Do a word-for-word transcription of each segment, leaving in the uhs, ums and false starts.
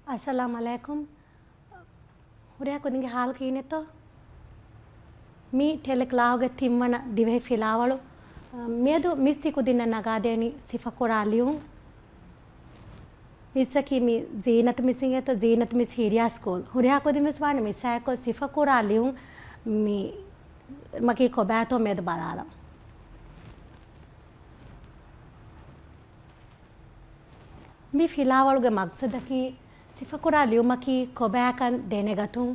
އައްސަލާމް ޢަލައިކުމް. ހުރިހާ ކުދިންގެ ހާލު ކިހިނެއްތޯ؟ މީ ޓެލެކް ލާހުގެ ތިންވަނަ ދިވެހި ފިލާވަޅު. މިއަދު މިސް ތި ކުދިންނަށް ނަގާދޭނީ ސިފަކުރާ ލިޔުން. މިސްއަކީ މި ޒީނަތު މިސް އިނގޭތޯ، ޒީނަތު މިސް ހިރިޔާ ސްކޫލް. ހުރިހާ ކުދިން ވެސް ވާނެ މިސްއާއެކު ސިފަކުރާ ލިޔުން މި މަކީ ކޮބާތޯ މިއަދު ބަލާލަން. މި ފިލާވަޅުގެ މަގްސަދަކީ ސިފަކުރާ ލިޔުމަކީ ކޮބާކަން ދެނެގަތުން،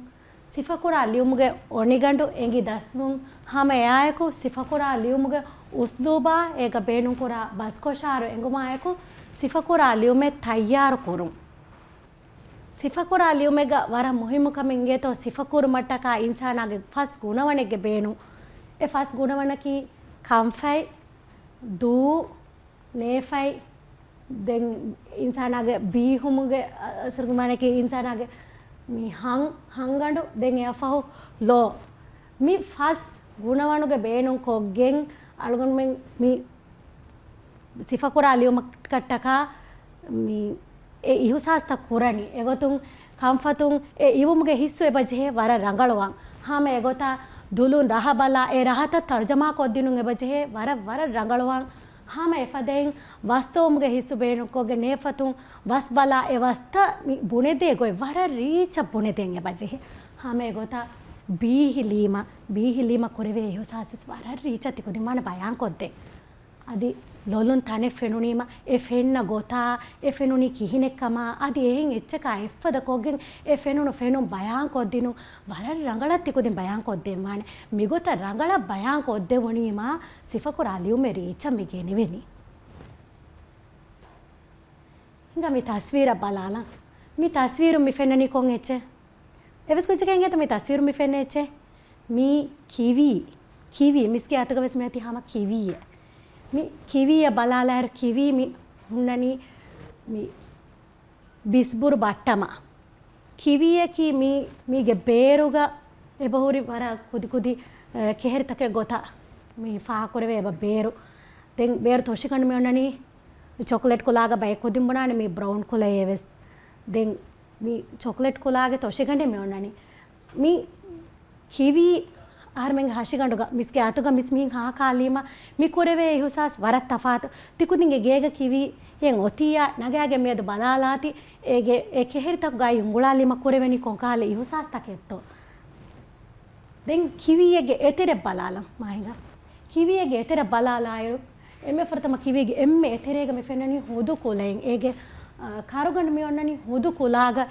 ސިފަކުރާ ލިޔުމުގެ އޮނިގަނޑު އެނގި ދަސްވުން، ހަމަ އެއާއެކު ސިފަކުރާ ލިޔުމުގެ އުސްލޫބާ އޭގަ ބޭނުންކުރާ ބަސްކޮށާރު އެނގުމާއެކު، ސިފަކުރާ ލިޔުމެއް ތައްޔާރު ކުރުން. ސިފަކުރާ ލިޔުމެއްގަ ވަރަށް މުހިއްމު ކަމެއް އިނގޭތޯ، ސިފަކުރުމަށްޓަކާ އިންސާނާގެ ފަސް ގުނަވަނެއްގެ ބޭނުން. އެ ފަސް ގުނަވަނަކީ ކަންފަތް، ދޫ، ނޭފަތް، ދެން އިންސާނާގެ ބީހުމުގެ އަ-، އަސަރުގެ މާނައަކީ އިންސާނާގެ މި ހަން، ހަންގަނޑު، ދެން އެއަށްފަހު ލޯ. މި ފަސް ގުނަވަނުގެ ބޭނުން ކޮށްގެން އަޅުގަނޑުމެން މި ސިފަކުރާ ލިޔުމަށްޓަކާ މި އެ އިހުސާސްތައް ކުރަނީ. އެގޮތުން ކަންފަތުން އެ އިވުމުގެ ހިއްސު އެބަޖެހޭ ވަރަށް ރަނގަޅުވާން. ހަމަ އެގޮތަށް ދުލުން ރަހަ ބަލާ އެ ރަހަތައް ތަރުޖަމާ ކޮށްދިނުން އެބަޖެހޭ ވަރަށް، ވަރަށް ރަނގަޅުވާން. ހަމަ އެފަދައިން ވަސްދޮވުމުގެ ހިއްސު ބޭނުންކޮށްގެން ނޭފަތުން ވަސް ބަލާ އެ ވަސްތައް މި ބުނެދޭ ގޮތް ވަރަށް ރީއްޗަށް ބުނެދޭން އެބަޖެހޭ. ހަމަ އެގޮތަށް ބީހިލީމަ، ބީހިލީމަ ކުރެވޭ އިހުސާސް ވެސް ވަރަށް ރީއްޗަށް ތިކުދިން ވާނެ ބަޔާންކޮށްދޭން. އަދި ލޮލުން ތަނެއް ފެނުނީމަ، އެ ފެންނަ ގޮތާ، އެ ފެނުނީ ކިހިނެއްކަމާ، އަދި އެހެން އެއްޗަކާ އެއްފަދަ ކޮށްގެން އެ ފެނުނު ފެނުން ބަޔާންކޮށްދިނުން ވަރަށް ރަނގަޅަށް ތިކުދިން ބަޔާންކޮށްދޭން ވާނެ. މިގޮތަށް ރަނގަޅަށް ބަޔާންކޮށްދެވުނީމާ، ސިފަކުރާ ލިޔުމެއް ރީއްޗަށް މި ގެނެވެނީ. ހިނގާ މި ތަސްވީރަށް ބަލާލަން. މި ތަސްވީރުން މި ފެންނަނީ ކޮން އެއްޗެއް؟ އެވެސް ކުއްޖަކަށް އިނގޭތަ މި ތަސްވީރު މި ފެންނަ އެއްޗެއް؟ މީ ކިވީ. ކިވީ. މިސްގެ އަތުގަ ވެސް މި އޮތީ ހަމަ ކިވީއެއް. މި ކިވީއަށް ބަލާލާއިރު ކިވީ މި ހުންނަނީ މި ބިސްބުރު ބައްޓަމާ. ކިވީއަކީ މީ، މީގެ ބޭރުގަ އެބަހުރި ވަރަށް ކުދިކުދި، އެ، ކެހެރިތަކެއް ގޮތަށް މި ފާހަގަކުރެވޭ އެބަ ބޭރު. ދެން ބޭރު ތޮށިގަނޑު މި އޮންނަނީ ޗޮކްލެޓް ކުލާގަ ބައެއް ކުދިން ބުނާނެ މި ބްރައުން ކުލައޭ ވެސް. ދެން މި ޗޮކްލެޓް ކުލާގެ ތޮށިގަނޑެއް މި އޮންނަނީ. މި ކިވީ އަހަރުމެންގެ ހަށިގަނޑުގަ މިސްގެ އަތުގަ މިސް މިހެން ހާކާލީމަ މި ކުރެވޭ އިހުސާސް ވަރަށް ތަފާތު. ތިކުދިންގެ ގޭގަ ކިވީ އެއް އޮތިއްޔާ ނަގާގެ މިއަދު ބަލާލާތި އޭގެ އެ ކެހެރިތަކުގައި އުނގުޅާލީމަ ކުރެވެނީ ކޮންކަހަލަ އިހުސާސްތަކެއްތޯ؟ ދެން ކިވީއެއްގެ އެތެރެއް ބަލާލަން މާހިނގާ. ކިވީއެއްގެ އެތެރެއް ބަލާލާއިރު، އެންމެ ފުރަތަމަ ކިވީގެ އެންމެ އެތެރޭގަ މި ފެންނަނީ ހުދު ކުލައެއް. އޭގެ، އާ، ކަރުގަނޑު މި އޮންނަނީ ހުދު ކުލާގަ.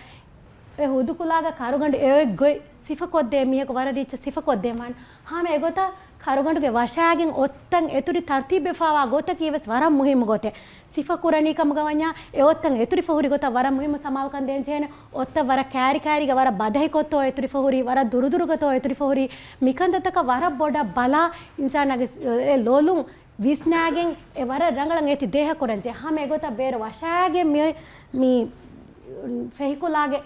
އެ ހުދު ކުލާގަ ކަރުގަނޑު އެއޮތް ގޮތް ސިފަކޮށްދޭ މީހަކު ވަރަށް ރީއްޗަށް ސިފަކޮށްދޭން ވާނެ. ހަމަ އެގޮތަށް ކަރުގަނޑުގެ ވަށާގެން އޮށްތައް އެތުރި ތަރުތީބުވެފަވާ ގޮތަކީ ވެސް ވަރަށް މުހިއްމު ގޮތެއް. ސިފަ ކުރަނީ ކަމުގަ ވަންޏާ، އެ އޮށްތައް އެތުރިފަ ހުރި ގޮތަށް ވަރަށް މުހިއްމު ސަމާލުކަން ދޭން ޖެހޭނެ. އޮށްތައް ވަރަށް ކައިރި ކައިރީގަ ވަރަށް ބަދަހިކޮށްތޯ އެތުރިފަ ހުރީ، ވަރަށް ދުރުދުރުގަތޯ އެތުރިފަ ހުރީ، މިކަންތައްތަކަށް ވަރަށް ބޮޑަށް ބަލާ، އިންސާނާގެ އެ ލޮލުން ވިސްނާގެން އެ ވަރަށް ރަނގަޅަށް އޭތި ދޭހަކުރަން ޖެހޭ. ހަމަ އެގޮތަށް ބޭރު ވަށާގެން މި، މި ފެހިކުލާގެ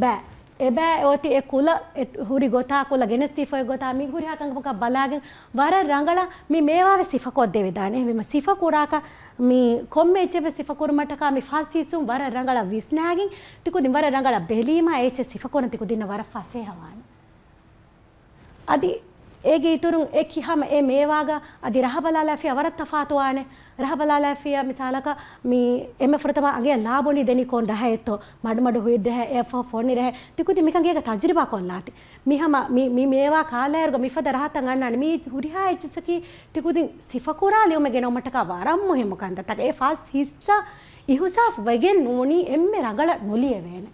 ބައި އެބައި އޮތި އެ ކުލަ އެ ހުރި ގޮތާ، ކުލަ ގެނެސްދީފައި ގޮތާ، މި ހުރިހާ ކަންކަމަކަށް ބަލާގެން ވަރަށް ރަނގަޅަށް މި މޭވާވެސް ސިފަކޮށްދެވިދާނެ. އެހެންވީމަ ސިފަ ކުރާކަށް މި ކޮންމެ އެއްޗެއްވެސް ސިފަ ކުރުމަށްޓަކާ މި ފަސް ހިއްސުން ވަރަށް ރަނގަޅަށް ވިސްނާގެން ތިކުދިން ވަރަށް ރަނގަޅަށް ބެލީމަ އެ އެއްޗެއް ސިފަކުރަން ތިކުދިންނަށް ވަރަށް ފަސޭހަވާނެ. އަދި އޭގެ އިތުރުން އެ ކި ހަމަ އެ މޭވާގަ އަދި ރަހަ ބަލާލާފިޔާ ވަރަށް ތަފާތުވާނެ. ރަހަ ބަލާލާފިޔާ މިސާލަކަށް މި އެންމެ ފުރަތަމަ އަނގަޔަށް ލާ ބޮނީ ދެނީ ކޮން ރަހައެއްތޯ؟ މަޑުމަޑު ހުއި ރަހަ، އެއަށްފަހު ފޮނި ރަހަ. ތިކުދިން މިކަން ގޭގަ ތަޖުރިބާ ކޮށްލާތި. މި ހަމަ މި، މި މޭވާ ކާލާއިރުގަ މިފަދަ ރަހަތައް އަންނާނެ. މީ ހުރިހާ އެއްޗިއްސަކީ ތިކުދިން ސިފަކުރާ ލިޔުމެއް ގެނައުމަށްޓަކާ ވަރަށް މުހިއްމު ކަންތައްތަކެއް. އެ ފަސް ހިއްސަށް އިހުސާސް ވެގެން ނޫނީ އެންމެ ރަނގަޅަށް ނުލިޔެވޭނެ.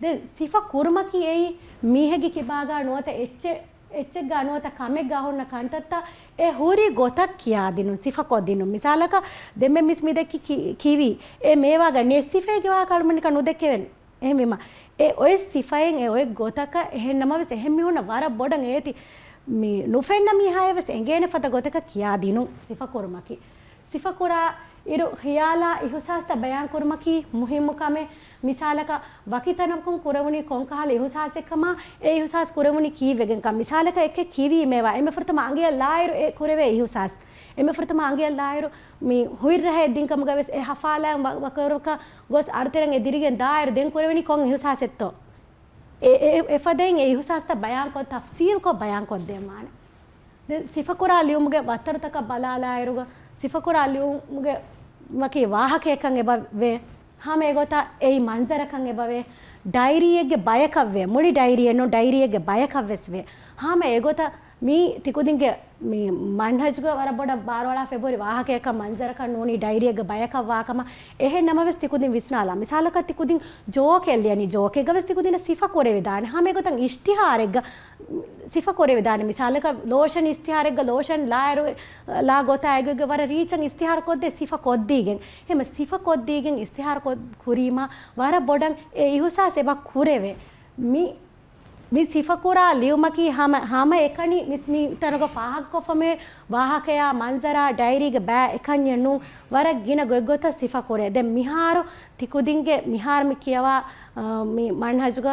ދެން ސިފަ ކުރުމަކީ އެއީ މީހެއްގެ ކިބާގާ ނުވަތަ އެއްޗެއް، އެއްޗެއްގާ ނުވަތަ ކަމެއްގާ ހުންނަ ކަންތައްތައް އެ ހުރި ގޮތަށް ކިޔާދިނުން، ސިފަކޮށްދިނުން. މިސާލަކަށް ދެންމެ މިސް މި ދެއްކި ކި، ކިވީ އެ މޭވާގަ ނެއްސިފައިގެ ވާހަކަ އަޅުމެންނަކަށް ނުދެއްކެވެން. އެހެންވީމަ އެ އޮތް ސިފައިން އެ އޮތް ގޮތަކަށް އެހެން ނަމަވެސް އެހެން މީހުންނަށް ވަރަށް ބޮޑަށް އޭތި މި ނުފެންނަ މީހާޔަށް ވެސް އެނގޭނެ ފަދަ ގޮތަކަށް ކިޔާދިނުން ސިފަކުރުމަކީ. ސިފަކުރާ އިރު ޚިޔާލާ އިހުސާސްތައް ބަޔާންކުރުމަކީ މުހިއްމު ކަމެއް. މިސާލަކަށް، ވަކި ތަނަކުން ކުރެވުނީ ކޮންކަހަލަ އިހުސާސެއްކަމާ، އެ އިހުސާސް ކުރެވުނީ ކީއްވެގެންކަން. މިސާލަކަށް އެކެއް ކީވީމޭވާ، އެންމެ ފުރަތަމަ އަނގަޔަށް ލާއިރު އެ ކުރެވޭ އިހުސާސް. އެންމެ ފުރަތަމަ އަނގަޔަށް ލާއިރު މި ހުއިރު ރަހައެއް ދިންކަމުގަ ވެސް އެ ހަފާލާ ވަ-، ވަކަރުކަށް ގޮސް އަޑުތެރެއަށް އެ ދިރިގެން ދާއިރު ދެން ކުރެވެނީ ކޮން އިހުސާސެއްތޯ؟ އެ، އެ، އެފަދައިން އެ އިހުސާސްތައް ބަޔާންކޮށް، ތަފްސީލްކޮށް ބަޔާންކޮށްދޭންވާނެ. ދެން ސިފަކުރާ ލިޔުމުގެ ވައްތަރުތަކަށް ބަލާލާއިރުގަ، ސިފަކުރާ ލިޔުމުގެ ވަކި ވާހަކައެއްކަން އެބަ ވޭ. ހަމަ އެގޮތަށް އެއީ މަންޒަރަކަށް އެބަ ވޭ. ޑައިރީއެއްގެ ބަޔަކަށް ވޭ. މުޅި ޑައިރީއެއް ނޫން، ޑައިރީއެއްގެ ބަޔަކަށް ވެސް ވޭ. ހަމަ އެގޮތަށް މީ ތިކުދިންގެ މި މަންހަޖުގަ ވަރަށް ބޮޑަށް ބާރުއަޅާފައި ހުރި ވާހަކައެއްކަން މަންޒަރަކަށް ނޫނީ ޑައިރީއެއްގެ ބަޔަކަށް ވާކަމަށް. އެހެން ނަމަވެސް ތިކުދިން ވިސްނާލާ. މިސާލަކަށް ތިކުދިން ޖޯކެއް ލިޔަނީ، ޖޯކެއްގަ ވެސް ތިކުދިންނަށް ސިފަ ކުރެވިދާނެ. ހަމަ އެގޮތަށް އިޝްތިހާރެއްގަ ސިފަ ކުރެވިދާނެ. މިސާލަކަށް ލޯޝަން އިޝްތިހާރެއްގަ ލޯޝަން ލާއިރު، ލާ ގޮތާ އެގޮތްގެ ވަރަށް ރީއްޗަށް އިޝްތިހާރު ކޮށްދޭ ސިފަ ކޮށްދީގެން. ހަމަ ސިފަ ކޮށްދީގެން އިޝްތިހާރު ކޮށް، ކުރީމާ ވަރަށް ބޮޑަށް އެ އިހުސާސް އެބަ ކުރެވޭ. މި މި ސިފަކުރާ ލިޔުމަކީ ހަމަ، ހަމަ އެކަނި މިސް މި ތަނުގަ ފާހަގަކޮށްފަ މި ވާހަކަޔާ މަންޒަރާ ޑައިރީގެ ބައި އެކަންޏެއް ނޫން، ވަރަށް ގިނަ ގޮތްގޮތަށް ސިފަކުރޭ. ދެން މިހާރު ތިކުދިންގެ މިހާރު މި ކިޔަވާ، އަ، މި މަންހަޖުގަ،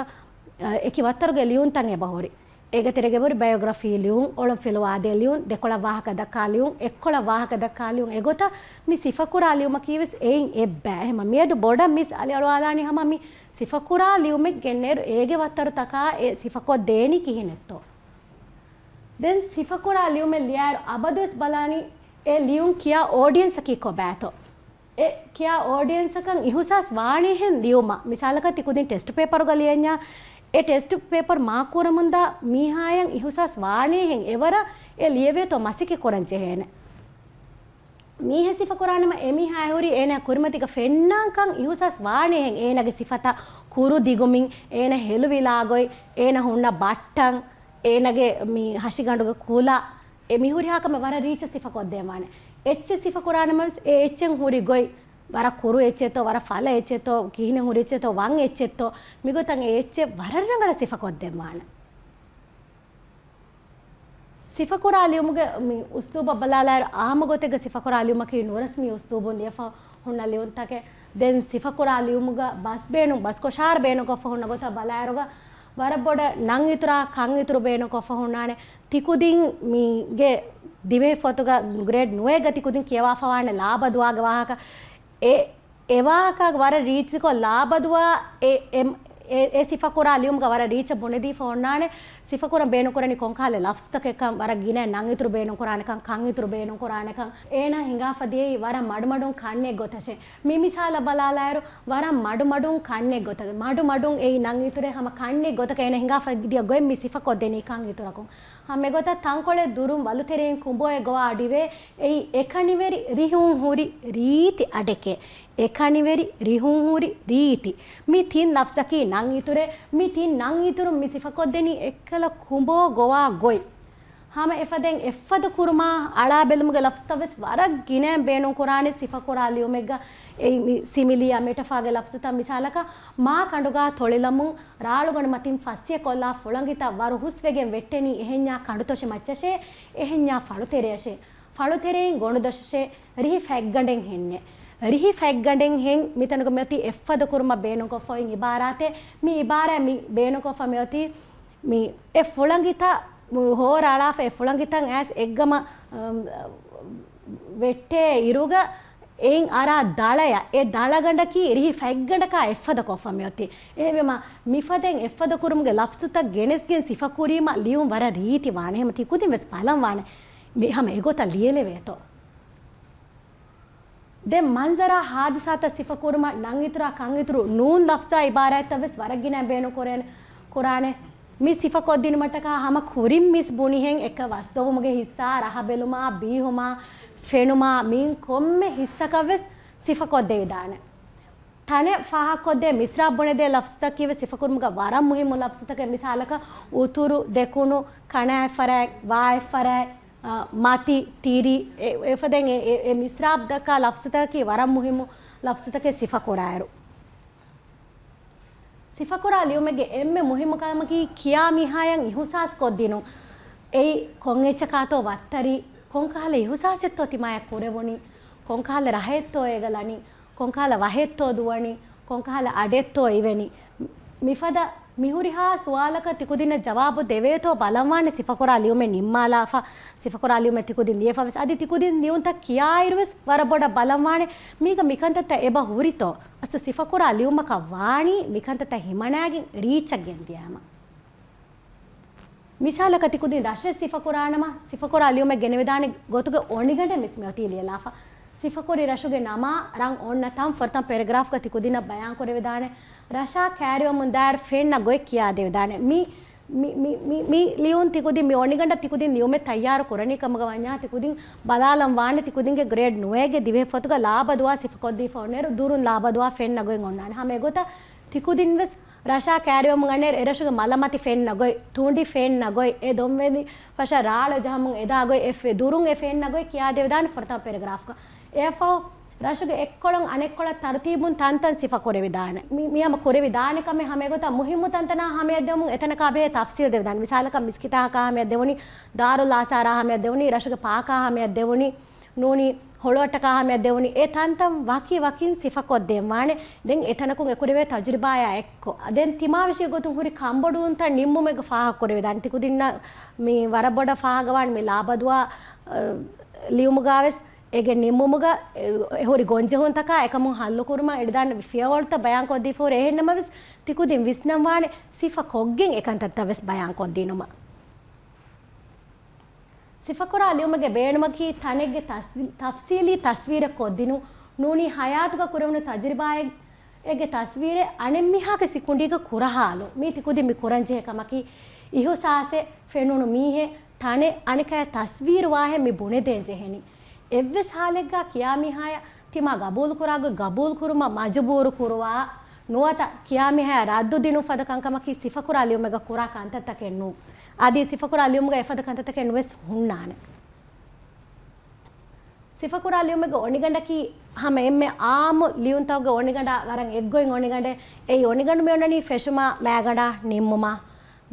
އަ، އެކި ވައްތަރުގެ ލިޔުންތައް އެބަހުރި. އޭގެ ތެރޭގަ ހުރި ބަޔޮގްރަފީ ލިޔުން، އޮޅުން ފިލުވާދޭ ލިޔުން، ދެކޮޅަށް ވާހަކަ ދައްކާ ލިޔުން، އެއްކޮޅަށް ވާހަކަ ދައްކާ ލިޔުން، އެގޮތަށް މި ސިފަކުރާ ލިޔުމަކީ ވެސް އެއިން އެއްބައި. އެހެމަ މިއަދު ބޮޑަށް މިސް އަލިއަޅުވާލާނީ ހަމަ މި ސިފަކުރާ ލިޔުމެއް ގެންނޭރު އޭގެ ވައްތަރުތަކާ އެ ސިފަކޮށްދޭނީ ކިހިނެއްތޯ؟ ދެން ސިފަކުރާ ލިޔުމެއް ލިޔާއިރު އަބަދުވެސް ބަލާނީ އެ ލިޔުން ކިޔާ އޯޑިއެންސަކީ ކޮބާތޯ؟ އެ ކިޔާ އޯޑިއެންސަކަށް އިހުސާސް ވާނީހެން ލިޔުމަށް. މިސާލަކަށް ތިކުދިން ޓެސްޓް ޕޭޕަރުގަ ލިޔަންޏާ، އެ ޓެސްޓް ޕޭޕަރު މާކުކުރަމުންދާ މީހާޔަށް އިހުސާސް ވާނީހެން އެވަރަށް އެ ލިޔެވޭތޯ މަސައްކަތް ކުރަން ޖެހޭނެ. މީހެއް ސިފަކުރާނަމަ އެމީހާ ހުރީ އޭނާ ކުރިމަތީގަ ފެންނާންކަން އިހުސާސް ވާނޭހެން އޭނާގެ ސިފަތައް، ކުރު ދިގުމިން، އޭނާ ހެލުވިލާގޮތް، އޭނާ ހުންނަ ބައްޓަން، އޭނާގެ މި ހަށިގަނޑުގެ ކުލަ، އެ މިހުރިހާ ކަމެއް ވަރަށް ރީއްޗަށް ސިފަކޮށްދޭންވާނެ. އެއްޗެއް ސިފަކުރާނަމަވެސް އެ އެއްޗެއް ހުރި ގޮތް، ވަރަށް ކުރު އެއްޗެއްތޯ، ވަރަށް ފަލަ އެއްޗެއްތޯ، ކިހިނެއް ހުރި އެއްޗެއްތޯ، ވަން އެއްޗެއްތޯ، މިގޮތަށް އެ އެއްޗެއް ވަރަށް ރަނގަޅަށް ސިފަކޮށްދޭންވާނެ. ސިފަކުރާ ލިޔުމުގެ މި އުސްލޫބަށް ބަލާލާއިރު، އާއްމު ގޮތެއްގަ ސިފަކުރާ ލިޔުމަކީ ނުރަސްމީ އުސްލޫބުން ލިޔެފަ ހުންނަ ލިޔުންތަކެއް. ދެން ސިފަކުރާ ލިޔުމުގަ ބަސް ބޭނުން، ބަސް ކޮށާރު ބޭނުންކޮށްފަ ހުންނަ ގޮތަށް ބަލާއިރުގަ، ވަރަށް ބޮޑަށް ނަން އިތުރާ ކަން އިތުރު ބޭނުންކޮށްފަ ހުންނާނެ. ތިކުދިން މީގެ ދިވެހި ފޮތުގަ ގްރޭޑް ނުވޭގަ ތިކުދިން ކިޔަވާފަ ވާނެ ލާބަދުވާގެ ވާހަކަ. އެ އެ ވާހަކަ ވަރަށް ރީތިކޮށް ލާބަދުވާ އެ، އެ، އެ، އެ ސިފަކުރާ ލިޔުމުގަ ވަރަށް ރީތި ބުނެދީފަ ހުންނާނެ. ސިފަކުރަން ބޭނުންކުރަނީ ކޮންކަހަލަ ލަފްޒުތަކެއްކަން، ވަރަށް ގިނަ ނަން އިތުރު ބޭނުންކުރާނެކަން، ކަން އިތުރު ބޭނުންކުރާނެކަން. އޭނާ ހިނގާފަ ދިޔައީ ވަރަށް މަޑުމަޑުން ކަންނެއް ގޮތަށޭ. މި މިސާލަށް ބަލާލާއިރު، ވަރަށް މަޑުމަޑުން ކަންނެއް ގޮތަށް، މަޑުމަޑުން އެއީ ނަން އިތުރެއް ހަމަ ކަންނެއް ގޮތަކަށް އޭނާ ހިނގާފަ ދިޔަ ގޮތް މި ސިފަކޮށްދެނީ ކަން އިތުރަކުން. ހަމަ އެގޮތަށް ތަންކޮޅެއް ދުރުން ވަލުތެރެއިން ކުނބޯއެއް ގޮވާ އަޑިވޭ. އެއީ އެކަނިވެރި ރިހުން ހުރި ރީތި އަޑެކޭ. އެކަނިވެރި ރިހުން ހުރި ރީތި. މި ތިން ލަފްޒަކީ ނަން އިތުރެއް. މި ތިން ނަން އިތުރުން މި ސިފަކޮށްދެނީ އެއްކަލަ ކުނބޯ ގޮވާ ގޮތް. ހަމަ އެފަދައިން އެއްފަދަ ކުރުމާ އަޅާ ބެލުމުގެ ލަފްޒުތައް ވެސް ވަރަށް ގިނައިން ބޭނުންކުރާނެ ސިފަކުރާ ލިޔުމެއްގަ. އެއީ މި ސިމިލީއާ މެޓަފާގެ ލަފްޒުތައް. މިސާލަކަށް، މާ ކަނޑުގާ ތޮޅިލަމުން ރާޅުގަނޑު މަތިން ފައްސިއަ ކޮށްލާ ފުޅަނގިތައް ވަރު ހުސްވެގެން ވެއްޓެނީ އެހެންޏާ ކަނޑުތޮށި މައްޗަށޭ، އެހެންޏާ ފަޅުތެރެއަށޭ، ފަޅުތެރެއިން ގޮނޑުދޮށަށޭ، ރިހި ފަތްގަނޑެއް ހެންނޭ. ރިހި ފަތްގަނޑެއް ހެން މިތަނުގަ މިއޮތީ އެއްފަދަ ކުރުމަށް ބޭނުންކޮށްފަ އޮތް އިބާރާތެއް. މި އިބާރާތް މި ބޭނުންކޮށްފަ މިއޮތީ މި އެ ފުޅަނގިތައް ހޯރަ އަޅާފަ އެ ފުޅަނގިތައް އައިސް އެއްގަމަ، އަ، ވެއްޓޭ އިރުގަ އެއިން އަރާ ދަޅަޔަށް، އެ ދަޅަގަނޑަކީ ރިހި ފަތްގަނޑަކާ އެއްފަދަ ކޮށްފަ މިއޮތީ. އެހެންވީމަ، މިފަދައިން އެއްފަދަ ކުރުމުގެ ލަފްޒުތައް ގެނެސްގެން ސިފަކުރީމަ ލިޔުން ވަރަށް ރީތި ވާނެ. ހަމަ ތިކުދިން ވެސް ބަލަން ވާނެ މި ހަމަ އެގޮތަށް ލިޔެލެވޭތޯ. ދެން މަންޒަރާ ހާދިސާތައް ސިފަކުރުމަށް ނަން އިތުރާ ކަން އިތުރު ނޫން ލަފްޒާ އިބާރާތްތައް ވެސް ވަރަށް ގިނައިން ބޭނުން ކުރޭނެ، ކުރާނެ. މި ސިފަކޮށްދިނުމަށްޓަކާ ހަމަ ކުރިން މިސް ބުނިހެން އެކަ ވަސްދޮވުމުގެ ހިއްސާ، ރަހަ ބެލުމާ، ބީހުމާ، ފެނުމާ، މިއިން ކޮންމެ ހިއްސަކަށް ވެސް ސިފަކޮށްދެވިދާނެ. ތަނެއް ފާހަގަކޮށްދޭ މިސްރާބް ބުނެދޭ ލަފްޒުތަކީ ވެސް ސިފަކުރުމުގަ ވަރަށް މުހިއްމު ލަފްޒުތަކެއް. މިސާލަކަށް، އުތުރު، ދެކުނު، ކަނާތްފަރާތް، ވާތްފަރާތް، އަ، މަތި، ތިރި، އެ، އެފަދައިން އެ، އެ، އެ މިސްރާބް ދައްކާ ލަފްޒުތަކަކީ ވަރަށް މުހިއްމު ލަފްޒުތަކެއް ސިފަކުރާއިރު. ސިފަކުރާ ލިޔުމެއްގެ އެންމެ މުހިއްމު ކަމަކީ ކިޔާ މީހާޔަށް އިހުސާސް ކޮށްދިނުން. އެއީ ކޮން އެއްޗަކާތޯ ވައްތަރީ، ކޮންކަހަލަ އިހުސާސެއްތޯ ތިމާޔަށް ކުރެވުނީ، ކޮންކަހަލަ ރަހެއްތޯ އޭގަ ލަނީ، ކޮންކަހަލަ ވަހެއްތޯ ދުވަނީ، ކޮންކަހަލަ އަޑެއްތޯ އިވެނީ. މިފަދަ މިހުރިހާ ސުވާލަކަށް ތިކުދިންނަށް ޖަވާބު ދެވޭތޯ ބަލަންވާނެ ސިފަކުރާ ލިޔުމެއް ނިންމާލާފަ، ސިފަކުރާ ލިޔުމެއް ތިކުދިން ލިޔެފަވެސް. އަދި ތިކުދިން ލިޔުންތައް ކިޔާއިރުވެސް ވަރަށް ބޮޑަށް ބަލަންވާނެ މީގަ މިކަންތައްތައް އެބަ ހުރިތޯ؟ އަސްލު ސިފަކުރާ ލިޔުމަކަށް ވާނީ މިކަންތައްތައް ހިމަނާގެން ރީއްޗަށް ގެންދިޔާމަ. މިސާލަކަށް ތިކުދިން ރަށެއް ސިފަކުރާނަމަ، ސިފަކުރާ ލިޔުމެއް ގެނެވިދާނެ ގޮތުގެ އޮނިގަނޑެއް މިސް މިއޮތީ ލިޔެލާފަ. ސިފަކުރި ރަށުގެ ނަމާ ރަން އޮންނަ ތަން ފުރަތަމަ ޕެރެގްރާފްގަ ތިކުދިންނަށް ބަޔާން ކުރެވިދާނެ. ރަށާ ކައިރިވަމުން ދާއިރު ފެންނަ ގޮތް ކިޔާދެވިދާނެ. މި، މި، މި، މި، މި ލިޔުން ތިކުދިން މި އޮނިގަނޑަށް ތިކުދިން ލިޔުމެއް ތައްޔާރު ކުރަނީ ކަމުގަ ވަންޏާ ތިކުދިން ބަލާލަން ވާނެ ތިކުދިންގެ ގްރޭޑް ނުވައެއްގެ ދިވެހި ފޮތުގަ ލާބަދުވާ ސިފަކޮށްދީފަ އޮންނައިރު ދުރުން ލާބަދުވާ ފެންނަ ގޮތް އޮންނާނެ. ހަމަ އެގޮތަށް ތިކުދިން ވެސް ރަށާ ކައިރިވަމުން އަންނައިރު އެރަށުގެ މަލަމަތި ފެންނަ ގޮތް، ތުނޑި ފެންނަ ގޮތް، އެ ދޮންވެލި ފަށަށް ރާޅު ޖަހަމުން އެދާ ގޮތް، އެ ފެ-، ދުރުން އެ ފެންނަ ގޮތް ކިޔާދެވިދާނެ ފުރަތަމަ ޕެރެގްރާފްގަ. އެއަށްފަހު ރަށުގެ އެއްކޮޅުން އަނެއްކޮޅަށް ތަރުތީބުން ތަންތަން ސިފަ ކުރެވިދާނެ. މި-، މި ހަމަ ކުރެވިދާނެ ކަމެއް ހަމަ އެގޮތަށް މުހިއްމު ތަންތަނާ ހަމަޔަށް ދެވުމުން އެތަނަކާ ބެހޭ ތަފްސީލް ދެވިދާނެ. މިސާލަކަށް މިސްކިތާ ހަމަޔަށް ދެވުނީ، ދާރުލް އާސާރާ ހަމަޔަށް ދެވުނީ، ރަށުގެ ޕާކާ ހަމަޔަށް ދެވުނީ، ނޫނީ ހޮޅުއައްޓަކާ ހަމަޔަށް ދެވުނީ. އެ ތަންތަން ވަކި ވަކިން ސިފަކޮށްދޭން ވާނެ. ދެން އެތަނަކުން އެކުރެވޭ ތަޖުރިބާޔާ އެއްކޮށް، ދެން ތިމާވެށި ގޮތުން ހުރި ކަންބޮޑުވުންތައް ނިންމުމެއްގަ ފާހަގަކުރެވިދާނެ. ތިކުދިންނަށް މި ވަރަށް ބޮޑަށް ފާހަގަވާން މި ލާބަދުވާ، އަ، ލިޔުމުގާވެސް އޭގެ ނިންމުމުގަ އެ، އެ ހުރި ގޮންޖެހުންތަކާ އެކަމުން ހައްލުކުރުމަށް އެޅިދާނެ ފިޔަވަޅުތައް ބަޔާންކޮށްދީފަހުރި. އެހެންނަމަވެސް ތިކުދިން ވިސްނަންވާނެ ސިފަ ކޮށްގެން އެކަންތައްތައް ވެސް ބަޔާންކޮށްދިނުމަށް. ސިފަކުރާ ލިޔުމެއްގެ ބޭނުމަކީ ތަނެއްގެ ތަސްވި-، ތަފްސީލީ ތަސްވީރެއް ކޮށްދިނުން، ނޫނީ ހަޔާތުގަ ކުރެވުނު ތަޖުރިބާއެއްގެ ތަސްވީރެއް އަނެއްމީހާގެ ސިކުނޑީގަ ކުރަހާލުން. މީ ތިކުދިން މި ކުރަންޖެހޭ ކަމަކީ، އިހުސާސެއް، ފެނުނު މީހެއް، ތަނެއް އަނެކާއަށް ތަސްވީރުވާހެން މި ބުނެދޭން ޖެހެނީ. އެއްވެސް ހާލެއްގަ ކިޔާ މީހާޔަށް ތިމާ ގަބޫލުކުރާ ގޮތް ގަބޫލުކުރުމަށް މަޖުބޫރު ކުރުވާ ނުވަތަ ކިޔާ މީހާޔަށް ރައްދު ދިނުން ފަދަ ކަންކަމަކީ ސިފަކުރާ ލިޔުމެއްގަ ކުރާ ކަންތައްތަކެއް ނޫން. އަދި ސިފަކުރާ ލިޔުމުގަ އެފަދަ ކަންތައްތަކެއް ނުވެސް ހުންނާނެ. ސިފަކުރާ ލިޔުމެއްގެ އޮނިގަނޑަކީ ހަމަ އެންމެ އާއްމު ލިޔުންތަކުގެ އޮނިގަނޑާ ވަރަށް އެއްގޮތް އޮނިގަނޑެއް. އެއީ އޮނިގަނޑު މި އޮންނަނީ ފެށުމާ މާގަނޑާ ނިންމުމާ.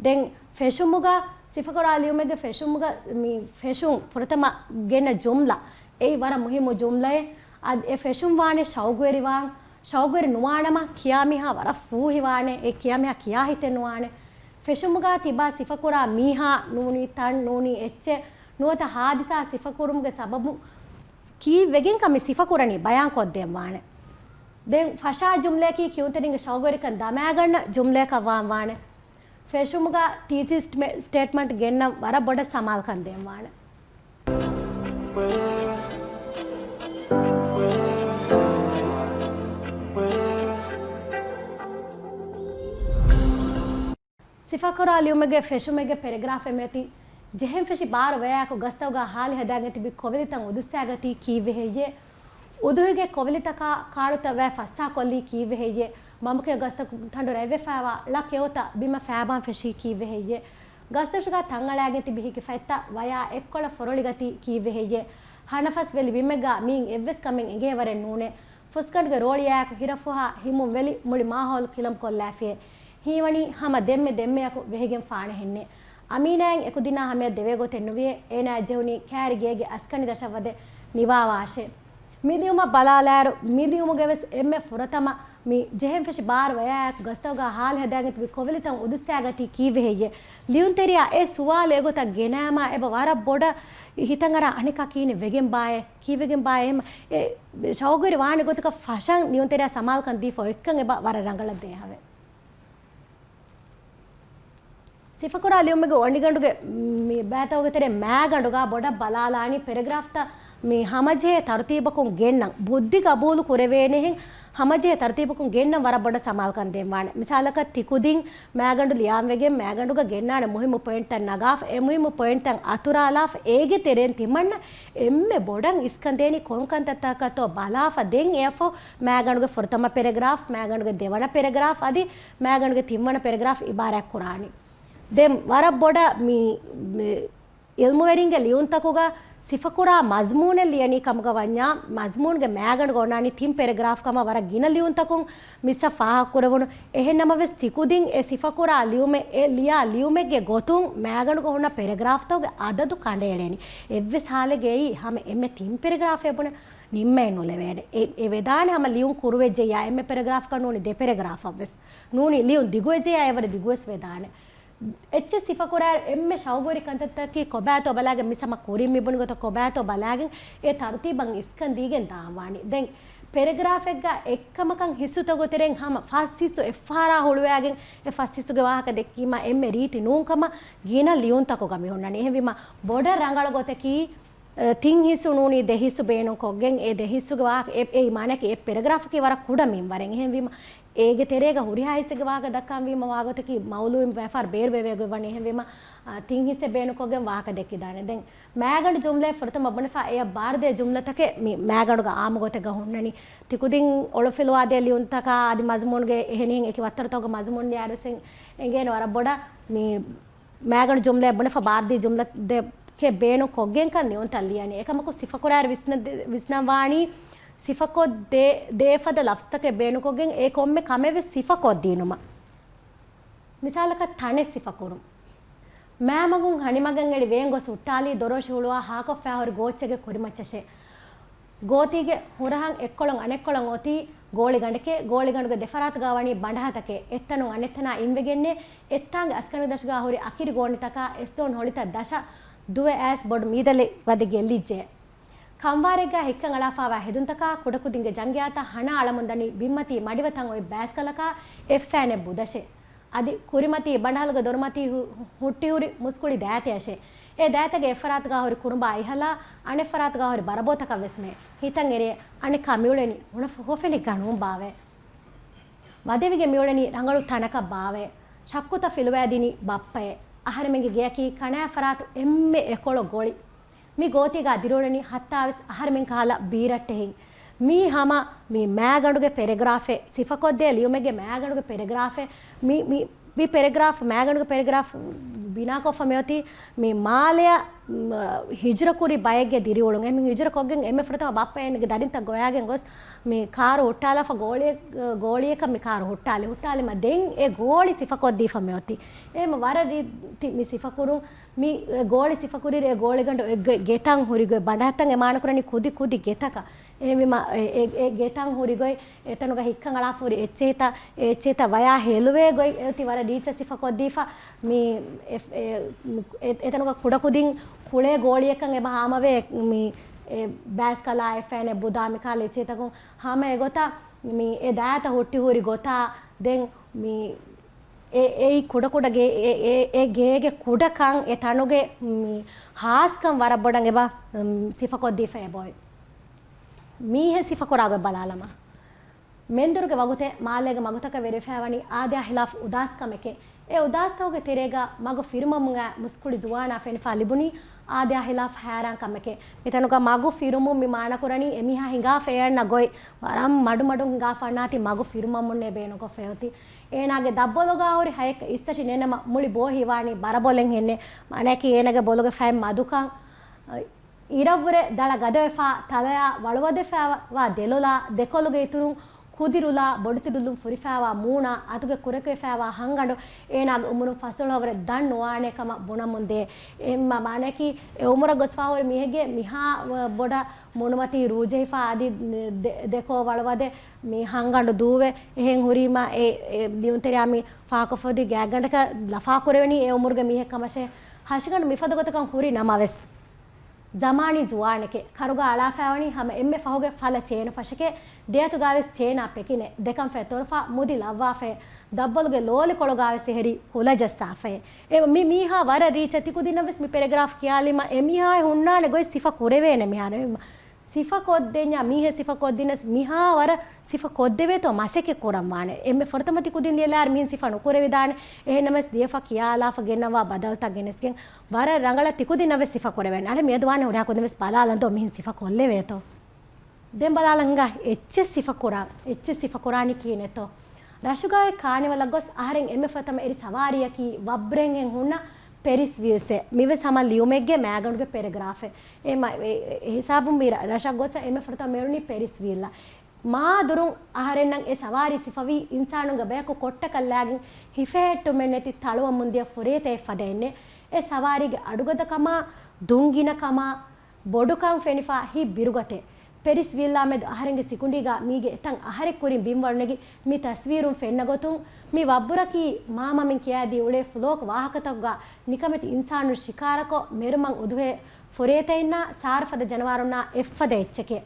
ދެން ފެށުމުގަ، ސިފަކުރާ ލިޔުމެއްގެ ފެށުމުގަ މި ފެށުން ފުރަތަމަ ގެންނަ ޖުމްލަ، އެއީ ވަރަށް މުހިއްމު ޖުމްލައެއް. އަދި އެ ފެށުން ވާނެ ޝައުގުވެރިވާން، ޝައުގުވެރި ނުވާނަމަ ކިޔާ މީހާ ވަރަށް ފޫހިވާނެ، އެ ކިޔާ މީހާ ކިޔާ ހިތެއް ނުވާނެ. ފެށުމުގަ ތިބާ ސިފަކުރާ މީހާ ނޫނީ ތަން ނޫނީ އެއްޗެއް ނުވަތަ ހާދިސާ ސިފަކުރުމުގެ ސަބަބު ކީއްވެގެންކަން މި ސިފަކުރަނީ ބަޔާންކޮށްދޭން ވާނެ. ދެން ފަށާ ޖުމްލައަކީ ކިޔުންތެރިންގެ ޝައުގުވެރިކަން ދަމާގަންނަ ޖުމްލައަކަށް ވާން ވާނެ. ފެށުމުގަ ތީސިސް ސްޓޭޓްމަންޓް ގެންނަން ވަރަށް ބޮޑަށް ސަމާލުކަން ދޭން ވާނެ. ސިފަކުރާ ލިޔުމެއްގެ ފެށުމެއްގެ ޕެރެގްރާފް އެމެތި ޖެހެން ފެށި ބާރު ވަޔާއެކު ގަސްތަކުގަ ހާލި ހަދާގެން ތިބި ކޮވެލިތައް އުދުއްސާގަތީ ކީއްވެ ހެއްޔޭ؟ އުދުހިގެ ކޮވެލިތަކާ ކާޅުތައް ވައި ފައްސާކޮށްލީ ކީއްވެ ހެއްޔޭ؟ މަމުކެ ގަސްތަކު ޓަނޑު ރަތްވެފައިވާ ޅަ ކެއުތައް ބިމަށް ފައިބާން ފެށީ ކީއްވެ ހެއްޔޭ؟ ގަސްދޮށުގަ ތަން އަޅާގެން ތިބި ހިކިފަތްތައް ވަޔާ އެއްކޮޅަށް ފޮރޮޅިގަތީ ކީއްވެ ހެއްޔޭ؟ ހަނަފަސް ވެލި ބިމެއްގަ މީން އެއްވެސް ކަމެއް އެނގޭވަރެއް ނޫނޭ. ފުސްގަނޑުގެ ރޯޅިއާއެކު ހިރަފުހާ ހިމުން ވެލި މުޅި މާހައުލު ކިލަނބު ކޮށްލާފިޔޭ. ހީވަނީ ހަމަ ދެންމެ ދެންމެއަކު ވެހިގެން ފާނެހެންނޭ. އަމީނާއިން އެކުދިންނާ ހަމަޔަށް ދެވޭގޮތެއް ނުވިޔޭ. އޭނާއަށް ޖެހުނީ ކައިރި ގޭގެ އަސްކަނި ދަށަށް ވަދެ ނިވާވާށޭ. މި ލިޔުމަށް ބަލާލާއިރު، މި ލިޔުމުގެ ވެސް އެންމެ ފުރަތަމަ މި ޖެހެން ފެށި ބާރު ވަޔާއެކު ގަސްތަކުގަ ހާލި ހަދާގެން ތިބި ކޮވެލިތައް އުދުއްސާގަތީ ކީއްވެ ހެއްޔޭ؟ ލިޔުންތެރިޔާ އެ ސުވާލު އެގޮތަށް ގެނައިމާ އެބަ ވަރަށް ބޮޑަށް ހިތަށް އަރާ އަނެކާ ކިހިނެއް ވެގެން ބާއޭ؟ ކީއްވެގެން ބާއޭ؟ ހަމަ އެ ޝައުގުވެރި ވާނެ ގޮތަކަށް ފަށަން ލިޔުންތެރިޔާ ސަމާލުކަން ދީފަ އޮތްކަން އެބަ ވަރަށް ރަނގަޅަށް ދޭހަވެ. ސިފަކުރާ ލިޔުމެއްގެ އޮނިގަނޑުގެ މި ބައިތަކުގެ ތެރެއިން މާގަނޑުގަ ބޮޑަށް ބަލާލާނީ ޕެރެގްރާފްތައް މި ހަމަޖެހޭ ތަރުތީބަކުން ގެންނަން، ބުއްދި ގަބޫލު ކުރެވޭނެހެން ހަމަޖެހޭ ތަރުތީބަކުން ގެންނަން ވަރަށް ބޮޑަށް ސަމާލުކަން ދޭންވާނެ. މިސާލަކަށް ތިކުދިން މާގަނޑު ލިޔާންވެގެން މާގަނޑުގަ ގެންނާނެ މުހިއްމު ޕޮއިންޓްތައް ނަގާފަ، އެ މުހިއްމު ޕޮއިންޓްތައް އަތުރާލާފަ، އޭގެ ތެރެއިން ތިމަންނަ އެންމެ ބޮޑަށް އިސްކަންދޭނީ ކޮން ކަންތައްތަކަކަށްތޯ ބަލާފަ، ދެން އެއަށްފަހު މާގަނޑުގެ ފުރަތަމަ ޕެރެގްރާފް، މާގަނޑުގެ ދެވަނަ ޕެރެގްރާފް އަދި މާގަނޑުގެ ތިންވަނަ ޕެރެގްރާފް އިބާރާތް ކުރާނީ. ދެން ވަރަށް ބޮޑަށް މި، މި އިލްމުވެރިންގެ ލިޔުންތަކުގަ ސިފަކުރާ މަޒްމޫނެއް ލިޔަނީ ކަމުގަ ވަންޏާ، މަޒްމޫންގެ މައިގަނޑުގަ އޮންނާނީ ތިން ޕެރެގްރާފް ކަމަށް ވަރަށް ގިނަ ލިޔުންތަކުން މިސްއަށް ފާހަގަކުރެވުނު. އެހެން ނަމަވެސް، ތިކުދިން އެ ސިފަކުރާ ލިޔުމެއް، އެ ލިޔާ ލިޔުމެއްގެ ގޮތުން މައިގަނޑުގަ ހުންނަ ޕެރެގްރާފްތަކުގެ އަދަދު ކަނޑައެޅޭނީ. އެއްވެސް ހާލެއްގައި ހަމަ އެންމެ ތިން ޕެރެގްރާފެއް ބުނެ ނިންމައެއް ނުލެވޭނެ. އެ، އެ ވެދާނެ ހަމަ ލިޔުން ކުރުވެއްޖެއްޔާ، އެންމެ ޕެރެގްރާފްކަން ނޫނީ ދެ ޕެރެގްރާފަށްވެސް. ނޫނީ ލިޔުން ދިގުވެއްޖެއްޔާ އެވަރަށް ދިގުވެސް ވެދާނެ. އެއްޗެއް ސިފަކުރާ އެންމެ ޝައުގުވެރި ކަންތައްތަކަކީ ކޮބާތޯ ބަލާގެން މިސް ހަމަ ކުރިން މިބުނި ގޮތަށް ކޮބާތޯ ބަލާގެން އެ ތަރުތީބަށް އިސްކަން ދީގެން ދާން ވާނީ. ދެން ޕެރެގްރާފެއްގަ އެއްކަމަކަށް ހިއްސުތަކުގެ ތެރެއިން ހަމަ ފަސް ހިއްސު އެއްފަހަރާ ހުޅުވާގެން އެ ފަސް ހިއްސުގެ ވާހަކަ ދެއްކީމަ އެންމެ ރީތި ނޫން ކަމަށް ގިނަ ލިޔުންތަކުގަ މި ހުންނަނީ. އެހެންވީމަ ބޮޑަށް ރަނގަޅު ގޮތަކީ އެ، ތިން ހިއްސު ނޫނީ ދެ ހިއްސު ބޭނުންކޮށްގެން އެ ދެ ހިއްސުގެ ވާހަކަ އެ، އެއީ މާނައަކީ އެ ޕެރެގްރާފަކީ ވަރަށް ކުޑަ މިންވަރެއް. އެހެންވީމަ އޭގެ ތެރޭގަ ހުރިހާ ހިއްސެއްގެ ވާހަކަ ދައްކާންވީމަ ވާގޮތަކީ މައުޟޫޢު ވިޔަފާރި ބޭރުވެވޭ ގޮތް ވަނީ. އެހެންވީމަ، އާ، ތިން ހިއްސެއް ބޭނުންކޮށްގެން ވާހަކަ ދެއްކިދާނެ. ދެން މައިގަނޑު ޖުމްލައެއް ފުރަތަމަ ބުނެފަ އެއަށް ބާރުދޭ ޖުމްލަތަކެއް މި މައިގަނޑުގަ އާއްމު ގޮތެއްގަ ހުންނަނީ. ތިކުދިން އޮޅުފިލުވާދޭ ލިޔުންތަކާ އަދި މަޒުމޫނުގެ އެހެނިހެން އެކި ވައްތަރުތަކުގެ މަޒުމޫނު ލިޔާއިރުވެސް އެނގޭނެ ވަރަށް ބޮޑަށް މި މައިގަނޑު ޖުމްލައެއް ބުނެފަ ބާރުދީ ޖުމްލަތަކެއް ބޭނުން ކޮށްގެންކަން ލިޔުންތައް ލިޔަނީ. އެކަމަކު ސިފަކުރާއިރު ވިސްނަ-، ވިސްނަން ވާނީ ސިފަކޮށް ދޭ، ދޭފަދަ ލަފްޒުތަކެއް ބޭނުންކޮށްގެން އެ ކޮންމެ ކަމެއް ވެސް ސިފަކޮށްދިނުމަށް. މިސާލަކަށް ތަނެއް ސިފަކުރުން. މައިމަގުން ހަނިމަގަށް އެޅި ވޭން ގޮސް ހުއްޓާލީ ދޮރޯށި ހުޅުވާ ހާކޮށްފައި ހުރި ގޯއްޗެއްގެ ކުރިމައްޗަށޭ. ގޯތީގެ ހުރަހަން އެއްކޮޅުން އަނެއްކޮޅަށް އޮތީ ގޯޅިގަނޑެކޭ. ގޯޅިގަނޑުގެ ދެފަރާތުގަ ވަނީ ބަނޑަހަތަކޭ. އެއްތަނުން އަނެއްތަނާ އިންވެގެންނޭ. އެއްތާނގެ އަސްކަނޑި ދަށުގަ ހުރި އަކިރި ގޯނިތަކާ އެސްދޯން ހޮޅިތައް ދަށަށް ދުވެ އައިސް ބޮޑު މީދަލި ވަދެ ގެއްލިއްޖެ. ކަންވާރެއްގަ ހިއްކަން އަޅާފައިވާ ހެދުންތަކާ ކުޑަކުދިންގެ ޖަނގިޔާތައް ހަނާ އަޅަމުންދަނީ ބިންމަތީ މަޑިވަތަން އޮތް ބައިސްކަލަކާ އެއްފައިނެއް ބުދަށޭ. އަދި ކުރިމަތީ ބަނޑަހަލުގެ ދޮރުމަތީ ހު-، ހުއްޓިހުރި މުސްކުޅި ދާތެއަށޭ. އެ ދާތަގެ އެއްފަރާތުގަ ހުރި ކުރުނބާ އިހަލާ، އަނެއްފަރާތުގަ ހުރި ބަރަބޯތަކަށް ވެސްމޭ. ހިތަށް އެރޭ، އަނެއްކާ މިއުޅެނީ ހުނަ-، ހުވަފެނެއްގަ ނޫންބާވޭ. ވަދެވިގެން މިއުޅެނީ ރަނގަޅު ތަނަކަށް ބާވޭ. ޝައްކުތައް ފިލުވައިދިނީ ބައްޕައޭ. އަހަރެމެންގެ ގެއަކީ ކަނާ ފަރާތު އެންމެ އެކޮޅު ގޮޅި. މި ގޯތީގަ ދިރިއުޅެނީ ހައްތާވެސް އަހަރެމެން ކަހަލަ ބީރައްޓެހިން. މީ ހަމަ މި މައިގަނޑުގެ ޕެރެގްރާފެއް، ސިފަކޮށްދޭ ލިޔުމެއްގެ މައިގަނޑުގެ ޕެރެގްރާފެއް. މި، މި، މި ޕެރެގްރާފް، މައިގަނޑުގެ ޕެރެގްރާފް ބިނާކޮށްފަ މިއޮތީ މި މާލެއަށް، މް، ހިޖުރަކުރި ބައެއްގެ ދިރިއުޅުން. އެހެން ހިޖުރަ ކޮށްގެން އެންމެ ފުރަތަމަ ބައްޕަ އޭނަގެ ދަރިންތައް ގޮވާގެން ގޮސް މި ކާރު ހުއްޓާލާފަ ގޯޅިއެއް، ގޯޅިއަކަށް މި ކާރު ހުއްޓާލި. ހުއްޓާލީމަ ދެން އެ ގޯޅި ސިފަކޮށްދީފަ މިއޮތީ. އެހެން ވަރަށް ރީތި މި ސިފަކުރުން. މި ގޯޅި ސިފަކުރިއިރު އެ ގޯޅިގަނޑު އެ ގެ-، ގެތަން ހުރިގޮތް، ބަނޑަހަތަން އެ މާނަކުރަނީ ކުދި ކުދި ގެތަކަށް. އެހެންވީމަ އެ، އެ، އެ ގެތަން ހުރިގޮތް، އެތަނުގަ ހިއްކަން އަޅާފަ ހުރި އެއްޗެހިތައް، އެ އެއްޗެހިތައް ވަޔާ ހެލުވޭ ގޮތް އެ އޮތީ ވަރަށް ރީތި ސިފަކޮށްދީފަ. މި އެ، އެ، އެ، އެތަނުގަ ކުޑަކުދިން ކުޅޭ ގޯޅިއެއްކަން އެބަ ހާމަވޭ. މި އެ ބައިސްކަލާ އެއްފައިނެއް ބުދާ މިކާލި އެއްޗެހިތަކުން ހާމަ އެގޮތަށް މި އެ ދާތައް ހުއްޓި ހުރި ގޮތާ ދެން މި އެ، އެއީ ކުޑަކުޑަ ގޭ، އެ، އެ، އެ ގޭގެ ކުޑަކަން އެ ތަނުގެ މި ހާސްކަން ވަރަށް ބޮޑަށް އެބަ، މް، ސިފަކޮށްދީފަ އެބައޮތް. މީހެއް ސިފަކުރާގޮތް ބަލާލަމާ. މެންދުރުގެ ވަގުތެއް މާލޭގެ މަގުތަކަށް ވެރިވެފައިވަނީ އާދަޔާ ހިލާފް އުދާސްކަމެކޭ. އެ އުދާސްތަކުގެ ތެރޭގަ މަގު ފިރުމަމުން އައި މުސްކުޅި ޒުވާނާ ފެނިފާ ލިބުނީ އާދަޔާ ހިލާފް ހައިރާންކަމެކޭ. މިތަނުގަ މަގު ފިރުމުން މި މާނަކުރަނީ އެމީހާ ހިނގާފަ އެ އަންނަ ގޮތް. ވަރަށް މަޑުމަޑުން ހިނގާފަ އަންނާތީ މަގު ފިރުމަމުންނޭ ބޭނުންކޮށްފައި އޮތީ. އޭނާގެ ދަށްބޮލުގަ ހުރި ހައެއް އިސްތަށި ނެނެމަ މުޅި ބޯ ހީވާނީ ބަރަބޮލެއްހެންނޭ. މާނައަކީ އޭނާގެ ބޮލުގެ ފައިން މަދުކަން. އިރަށްވުރެ ދަޅަ ގަދަވެފާ ތަލަޔާ ވަޅުވަދެފައިވާ ދެލޮލާ ދެކޮލުގެ އިތުރުން ކުދިރުލާ ބޮޑުތިރިލުން ފުރިފައިވާ މޫނާ އަތުގެ ކުރެކޮށްފައިވާ ހަންގަނޑު އޭނާގެ އުމުރުން ފަސްދޮޅަހަވަރެއް ދަށް ނުވާނޭ ކަމަށް ބުނަމުންދޭ. އެ މަ-، މާނައަކީ އެ އުމުރަށް ގޮސްފާ ހުރި މީހެއްގެ މިހާ ބޮޑަށް މޫނުމަތީ ރޫޖެހިފާ އަދި ދެ-، ދެކޯ ވަޅުވަދެ މި ހަންގަނޑު ދޫވެ އެހެން ހުރީމަ އެ، އެ ލިޔުންތެރިޔާ މި ފާކޮށްފަ އޮތީ ގާތްގަނޑަކަށް ލަފާކުރެވެނީ އެ އުމުރުގެ މީހެއް ކަމަށޭ. ހަށިގަނޑު މިފަދަ ގޮތަކަށް ހުރި ނަމަވެސް. ޒަމާނީ ޒުވާނެކޭ. ކަރުގަ އަޅާފައިވަނީ ހަމަ އެންމެ ފަހުގެ ފަލަ ޗޭނު ފަށެކޭ. ދެއަތުގަވެސް ޗޭނާ ޕެކިނެ. ދެކަންފަޔަށް ތޮރުފާ މުދި ލައްވާފައޭ. ދަށްބޮލުގެ ލޯލިކޮޅުގަވެސް އެހެރީ ކުލަ ޖައްސާފައޭ. އެ މި-، މީހާ ވަރަށް ރީއްޗަށް ތިކުދިންނަށްވެސް މި ޕެރެގްރާފް ކިޔާލީމަ އެމީހާ ހުންނާނެ ގޮތް ސިފަ ކުރެވޭނެ މިހާރު. ސިފަ ކޮށްދެންޏާ މީހެއް ސިފަ ކޮށްދިނަސް މިހާ ވަރަށް ސިފަ ކޮށްދެވޭތޯ މަސައްކަތް ކުރަން ވާނެ. އެންމެ ފުރަތަމަ ތިކުދިން ލިޔެލާއިރު މިހެން ސިފަ ނުކުރެވިދާނެ. އެހެންނަމަވެސް ލިޔެފަ ކިޔާލާފަ ގެންނަވާ ބަދަލުތައް ގެނެސްގެން ވަރަށް ރަނގަޅަށް ތިކުދިންނަށްވެސް ސިފަ ކުރެވޭނެ. އަޅެ މިއަދު ވާނެ ހުރިހާ ކުދިންވެސް ބަލާލަން ދޯ މިހެން ސިފަ ކޮށްލެވޭތޯ. ދެން ބަލާލަން ހިނގާ އެއްޗެއް ސިފަ ކުރާ، އެއްޗެއް ސިފަ ކުރާނީ ކިހިނެއްތޯ؟ ރަށުގައި ކާނިވަލަށް ގޮސް އަހަރެން އެންމެ ފުރަތަމަ އެރި ސަވާރީއަކީ ވައްބްރެންހެން ހުންނަ ޕެރިސް ވީލްސް. މިވެސް ހަމަ ލިޔުމެއްގެ މައިގަނޑުގެ ޕެރެގްރާފެއް. އެ މަ-، އެ، އެ ހިސާބުން މި ރަށަށް ގޮސް އެންމެ ފުރަތަމަ މެރުނީ ޕެރިސް ވީލްއަށް. މާ ދުރުން އަހަރެންނަށް އެ ސަވާރީ ސިފަވީ އިންސާނުންގެ ބަޔަކު ކޮއްޓަކަށްލާގެން ހިފެހެއްޓުމެއް ނެތި ތަޅުވަމުންދިޔަ ފުރޭތައެއް ފަދައިންނެ. އެ ސަވާރީގެ އަޑުގަދަކަމާ، ދުންގިނަކަމާ، ބޮޑުކަން ފެނިފާ ހިތް ބިރުގަތެއް. ޕެރިސް ވީލްއާމެދު އަހަރެންގެ ސިކުނޑީގަ މީގެ އެތައް އަހަރެއް ކުރިން ބިންވަޅުނެގި މި ތަސްވީރުން ފެންނަ ގޮތުން، މި ވައްބުރަކީ މާމަމިން ކިޔާދީ އުޅޭ ފްލޯކް ވާހަކަތަކުގަ ނިކަމެތި އިންސާނުން ޝިކާރަކޮށް މެރުމަށް އުދުހޭ ފުރޭތައިންނާ ސާރުފަދަ ޖަނަވާރުންނާ އެއްފަދަ އެއްޗެކޭ.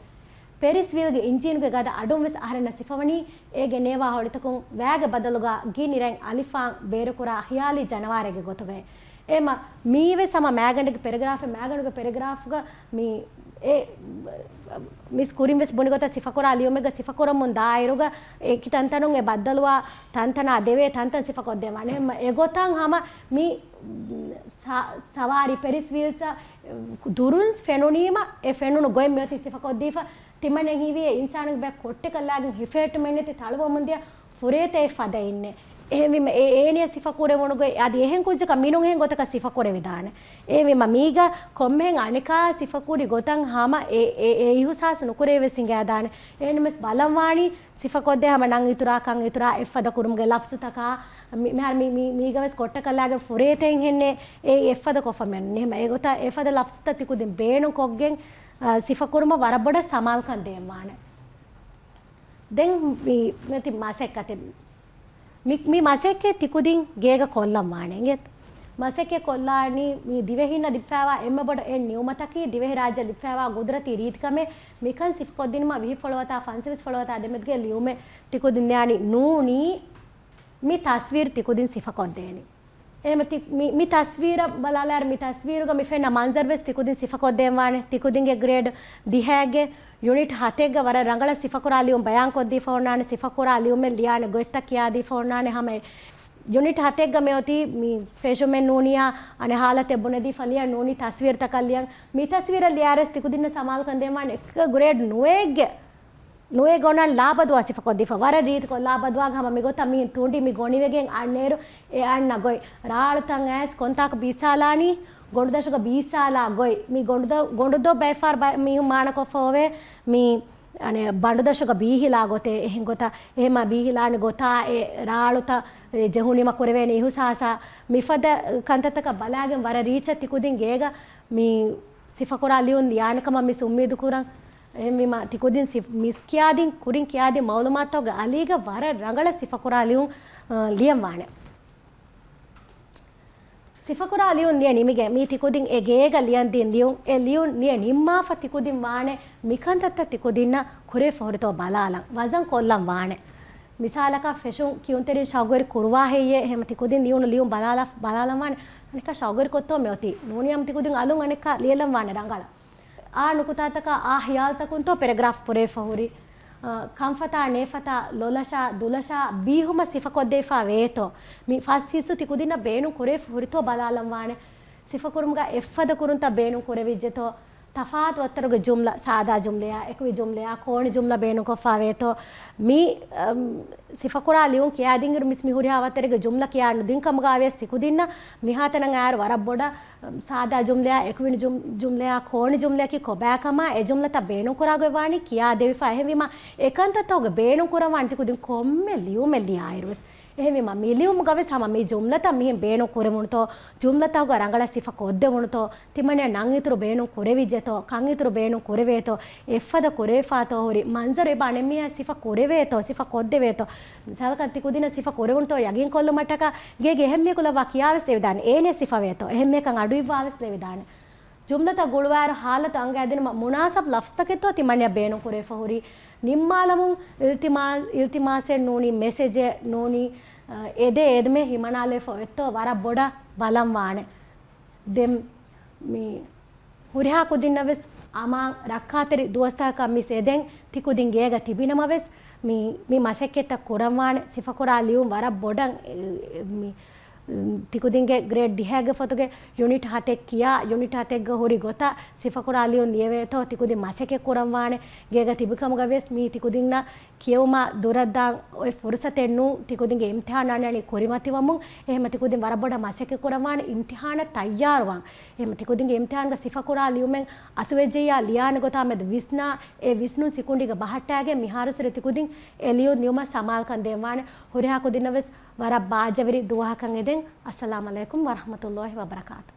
ޕެރިސް ވީލްގެ އިންޖީނުގެ ގަދަ އަޑުން ވެސް އަހަރެންނަށް ސިފަވަނީ އޭގެ ނޭވާ ހޮޅިތަކުން ވައިގެ ބަދަލުގަ ގިނި ރެން އަލިފާން ބޭރުކުރާ ޚިޔާލީ ޖަނަވާރެއްގެ ގޮތުގައި. އެ މަ-، މީވެސް ހަމަ މައިގަނޑުގެ ޕެރެގްރާފެއް، މައިގަނޑުގެ ޕެރެގްރާފްގަ މި އެ، މިސް ކުރިން ވެސް ބުނި ގޮތަށް ސިފަކުރާ ލިޔުމެއްގަ ސިފަކުރަމުން ދާއިރުގަ އެކި ތަންތަނުން އެ ބައްދަލުވާ ތަންތަނާ ދެވޭ ތަންތަން ސިފަކޮށްދޭން ވާނެ. އެ މަ-، އެގޮތަށް ހަމަ މި ސަ-، ސަވާރީ ޕެރިސް ވީލްސް ދުރުން ފެނުނީމަ އެ ފެނުނު ގޮތް މިއޮތީ ސިފަކޮށްދީފަ. ތިމަންނަ ހީވީ އެ އިންސާނުންގެ ބައެއް ކޮއްޓެކަށްލާގެން ހިފެހެއްޓުމެއް ނެތި ތަޅުވަމުންދިޔަ ފުރޭތައެއް ފަދައިންނެ. އެހެންވީމަ އެ އޭނިޔަ ސިފަކުރެވުނުގޮތް އަދި އެހެން ކުއްޖަކަށް މިނޫން އެހެން ގޮތަކަށް ސިފަކުރެވިދާނެ. އެހެންވީމަ މީގަ ކޮންމެހެން އަނެކާ ސިފަކުރި ގޮތަށް ހަމަ އެ، އެ، އެ އިހުސާސް ނުކުރޭ ވެސް ހިނގައިދާނެ. އެހެންނަމަވެސް ބަލަންވާނީ ސިފަކޮށްދޭ ހަމަ ނަން އިތުރާ ކަން އިތުރާ އެއްފަދަ ކުރުމުގެ ލަފްޒުތަކާ، މި-، މިހާރު މި-، މި-، މީގަވެސް ކޮއްޓަކަށްލާގެން ފުރޭތައެއް ހެންނޭ އެ އެއްފަދަ ކޮށްފަ މިއަންނަނީ. އެހެމަ އެގޮތަށް އެފަދަ ލަފްޒުތައް ތިކުދިން ބޭނުން ކޮށްގެން، އާ، ސިފަކުރުމަށް ވަރަށް ބޮޑަށް ސަމާލުކަން ދޭންވާނެ. ދެން މި-، މިއޮތީ މަސައްކަތެއް. މި-، މި މަސައްކަތް ތިކުދިން ގޭގަ ކޮށްލަން ވާނެ އިނގޭތަ؟ މަސައްކަތް ކޮށްލާނީ މި ދިވެހިންނަށް ލިބިފައިވާ އެންމެ ބޮޑު އެއް ނިޢުމަތަކީ ދިވެހިރާއްޖެ ލިބިފައިވާ ގުދުރަތީ ރީތިކަމެއް. މިކަން ސިފަކޮށްދިނުމަށް ވިހި ފޮޅުވަތާ ފަންސަވީސް ފޮޅުވަތާ ދެމެދުގެ ލިޔުމެއް ތިކުދިން ދާނީ ނޫނީ މި ތަސްވީރު ތިކުދިން ސިފަކޮށްދޭނީ. އެހެމަ ތި-، މި-، މި ތަސްވީރަށް ބަލާލާއިރު މި ތަސްވީރުގަ މި ފެންނަ މަންޒަރު ވެސް ތިކުދިން ސިފަކޮށްދޭންވާނެ. ތިކުދިންގެ ގްރޭޑް ދިހައެއްގެ ޔުނިޓް ހަތެއްގަ ވަރަށް ރަނގަޅަށް ސިފަކުރާ ލިޔުން ބަޔާންކޮށްދީފަ އޮންނާނެ. ސިފަކުރާ ލިޔުމެއް ލިޔާނެ ގޮތްތައް ކިޔާދީފަ އޮންނާނެ. ހަމަ ޔުނިޓް ހަތެއްގަ މިއޮތީ މި ފެށުމެއް ނޫނިއްޔާ އަނެއް ހާލަތެއް ބުނެދީފަ ލިޔަން ނޫނީ ތަސްވީރުތަކަށް ލިޔަން. މި ތަސްވީރަށް ލިޔާއިރުވެސް ތިކުދިންނަށް ސަމާލުކަން ދޭންވާނެ. އެއްކަ ގްރޭޑް ނުވައެއްގެ ނުވައެއްގަ އޮންނާނެ ލާބަދުވާ ސިފަކޮށްދީފަ. ވަރަށް ރީތިކޮށް ލާބަދުވާގެ ހަމަ މިގޮތަށް މިހެން ތުނޑި މި ގޮނިވެގެން އަންނައިރު އެ އަންނަ ގޮތް. ރާޅުތައް އައިސް ކޮންތާކު ބީއްސާލާނީ ގޮނޑުދަށުގަ ބީއްސާލާ ގޮތް. މި ގޮނޑުދޮ-، ގޮނޑުދޮށް ބައެއް ފަހަރު ބައެއް މީހުން މާނަކޮށްފަ އޮވޭ މި އަނެއް ބަނޑުދަށުގަ ބީހިލާ ގޮތެއް. އެހެން ގޮތަށް އެހެމަ ބީހިލާނެ ގޮތާ އެ ރާޅުތައް އެ ޖެހުނީމަ ކުރެވޭނެ އިހުސާސާ މިފަދަ ކަންތައްތަކަށް ބަލާގެން ވަރަށް ރީއްޗަށް ތިކުދިން ގޭގަ މި ސިފަކުރާ ލިޔުން ލިޔާނެ ކަމަށް މިސް އުއްމީދު ކުރަން. އެހެންވީމަ ތިކުދިން ސިފް-، މިސް ކިޔާދިން، ކުރިން ކިޔާދިން މައުލޫމާތުގެ އަލީގަ ވަރަށް ރަނގަޅަށް ސިފަކުރާ ލިޔުން، އަ، ލިޔަން ވާނެ. ސިފަކުރާ ލިޔުން ލިޔެ ނިމިގެން މީ ތިކުދިން އެ ގޭގަ ލިޔަން ދިން ލިޔުން، އެ ލިޔުން ލިޔެ ނިންމާފަ ތިކުދިން ވާނެ މިކަންތައްތައް ތިކުދިންނަށް ކުރެވިފަ ހުރިތޯ ބަލާލަން، ވަޒަން ކޮށްލަން ވާނެ. މިސާލަކަށް ފެށުން ކިޔުންތެރިން ޝައުގުވެރި ކުރުވާ ހެއްޔޭ؟ އެހެމަ ތިކުދިން ލިޔުނު ލިޔުން ބަލާލަ-، ބަލާލަން ވާނެ. އަނެއްކާ ޝައުގުވެރި ކޮށްތޯ މިއޮތީ؟ ނޫނީ ހަމަ ތިކުދިން އަލުން އަނެއްކާ ލިޔެލަން ވާނެ ރަނގަޅަށް. އާ ނުކުތާތަކާ އާ ހިޔާލުތަކުންތޯ ޕެރެގްރާފް ޕުރެވިފަ ހުރީ؟ އާ، ކަންފަތާ ނޭފަތާ ލޮލަށާ ދުލަށާ ބީހުމަށް ސިފަކޮށްދެވިފާ ވޭތޯ؟ މި ފަސް ހިއްސު ތިކުދިންނަށް ބޭނުން ކުރެވިފަ ހުރިތޯ ބަލާލަން ވާނެ. ސިފަކުރުމުގަ އެއްފަދަ ކުރުންތައް ބޭނުން ކުރެވިއްޖެތޯ؟ ތަފާތު ވައްތަރުގެ ޖުމްލަ، ސާދާ ޖުމްލަޔާ، އެކުވި ޖުމްލަޔާ، ކޯނި ޖުމްލަ ބޭނުންކޮށްފާ ވޭތޯ؟ މި، އަމް، ސިފަކުރާ ލިޔުން ކިޔާދިންއިރު މިސް މި ހުރިހާ ވައްތަރެއްގެ ޖުމްލަ ކިޔާ ނުދިން ކަމުގައިވިޔަސް ތިކުދިންނަށް މިހާތަނަށް އައިއިރު ވަރަށް ބޮޑަށް، އަމް، ސާދާ ޖުމްލަޔާ، އެކުވިން ޖުމް-، ޖުމްލަޔާ، ކޯނި ޖުމްލަޔަކީ ކޮބާކަމާ އެ ޖުމްލަތައް ބޭނުންކުރާ ގޮތް ވާނީ ކިޔާދެވިފަ. އެހެންވީމަ އެކަންތައްތަކުގެ ބޭނުންކުރަން ވާނީ ތިކުދިން ކޮންމެ ލިޔުމެއް ލިޔާއިރުވެސް. އެހެންވީމަ، މި ލިޔުމުގަވެސް ހަމަ މި ޖުމްލަތައް މިހެން ބޭނުން ކުރެވުނުތޯ، ޖުމްލަތަކުގަ ރަނގަޅަށް ސިފަ ކޮށްދެވުނުތޯ، ތިމަންނަ ނަން އިތުރު ބޭނުން ކުރެވިއްޖެތޯ، ކަން އިތުރު ބޭނުން ކުރެވޭތޯ، އެއްފަދަ ކުރެވިފާތޯ ހުރި މަންޒަރު އެބަ އަނެއްމީހާ ސިފަ ކުރެވޭތޯ، ސިފަ ކޮށްދެވޭތޯ. މިސާލަކަށް ތި ކުދިންނަށް ސިފަ ކުރެވުނުތޯ ޔަގީން ކޮށްލުމަށްޓަކާ، ގޭގެ އެހެންމީހަކު ލައްވާ ކިޔާވެސް ލެވިދާނެ. އޭނެ ސިފަވޭތޯ، އެހެންމީހަކަށް އަޑުއިއްވާވެސް ލެވިދާނެ. ޖުމްލަތައް ގުޅުވާއިރު ހާލަތު އަންގައިދިނުމަށް މުނާސަބް ލަފްޒުތަކެއްތޯ ތިމަންނަ ބޭނުން ކުރެވިފަ ހުރީ. ނިންމާލަމުން އިލްތިމާ-، އިލްތިމާސެއް ނޫނީ، މެސެޖެއް ނޫނީ، އަ، އެދެ އެދެމެ ހިމަނާލެފަ އޮތްތޯ ވަރަށް ބޮޑަށް ބަލަން ވާނެ. ދެން މި ހުރިހާ ކުދިންނަށް ވެސް އަމާން ރައްކާތެރި ދުވަސްތަކަކަށް މިސް އެދެން ތި ކުދިން ގޭގަ ތިބިނަމަ ވެސް މި، މި މަސައްކަތްތައް ކުރަންވާނެ. ސިފަކުރާ ލިޔުން ވަރަށް ބޮޑަށް، އެ، އެ، މި ތިކުދިންގެ ގްރޭޑް ދިހައިގެ ފޮތުގެ ޔުނިޓް ހަތެއް ކިޔާ، ޔުނިޓް ހަތެއްގަ ހުރި ގޮތަށް ސިފަކުރާ ލިޔުން ލިޔެވޭތޯ ތިކުދިން މަސައްކަތް ކުރަންވާނެ. ގޭގަ ތިބިކަމުގަ ވިޔަސް މީ ތިކުދިންނަށް ކިޔެވުމާ ދުރަށްދާން އޮތް ފުރުސަތެއް ނޫން. ތިކުދިންގެ އިމްތިހާން އަންނަނީ ކުރިމަތިވަމުން. އެހެމަ ތިކުދިން ވަރަށް ބޮޑަށް މަސައްކަތް ކުރަންވާނެ އިމްތިހާނަށް ތައްޔާރުވާން. އެހެމަ ތިކުދިންގެ އިމްތިހާންގަ ސިފަކުރާ ލިޔުމެއް އަތުވެއްޖެއްޔާ ލިޔާނެ ގޮތާ މެދު ވިސްނާ، އެ ވިސްނުން ސިކުނޑީގަ ބަހައްޓާގެން މިހާރުސުރެ ތިކުދިން އެ ލިޔުން ލިޔުމަށް ސަމާލުކަން ދޭންވާނެ. ހުރިހާ ކުދިންނަށް ވެސް ވަރަށް ބާއްޖަވެރި ދުވަހަކަށް އެދެން. އައްސަލާމު ޢަލައިކުމް ވަރަޙްމަތުﷲި ވަބަރަކާތު.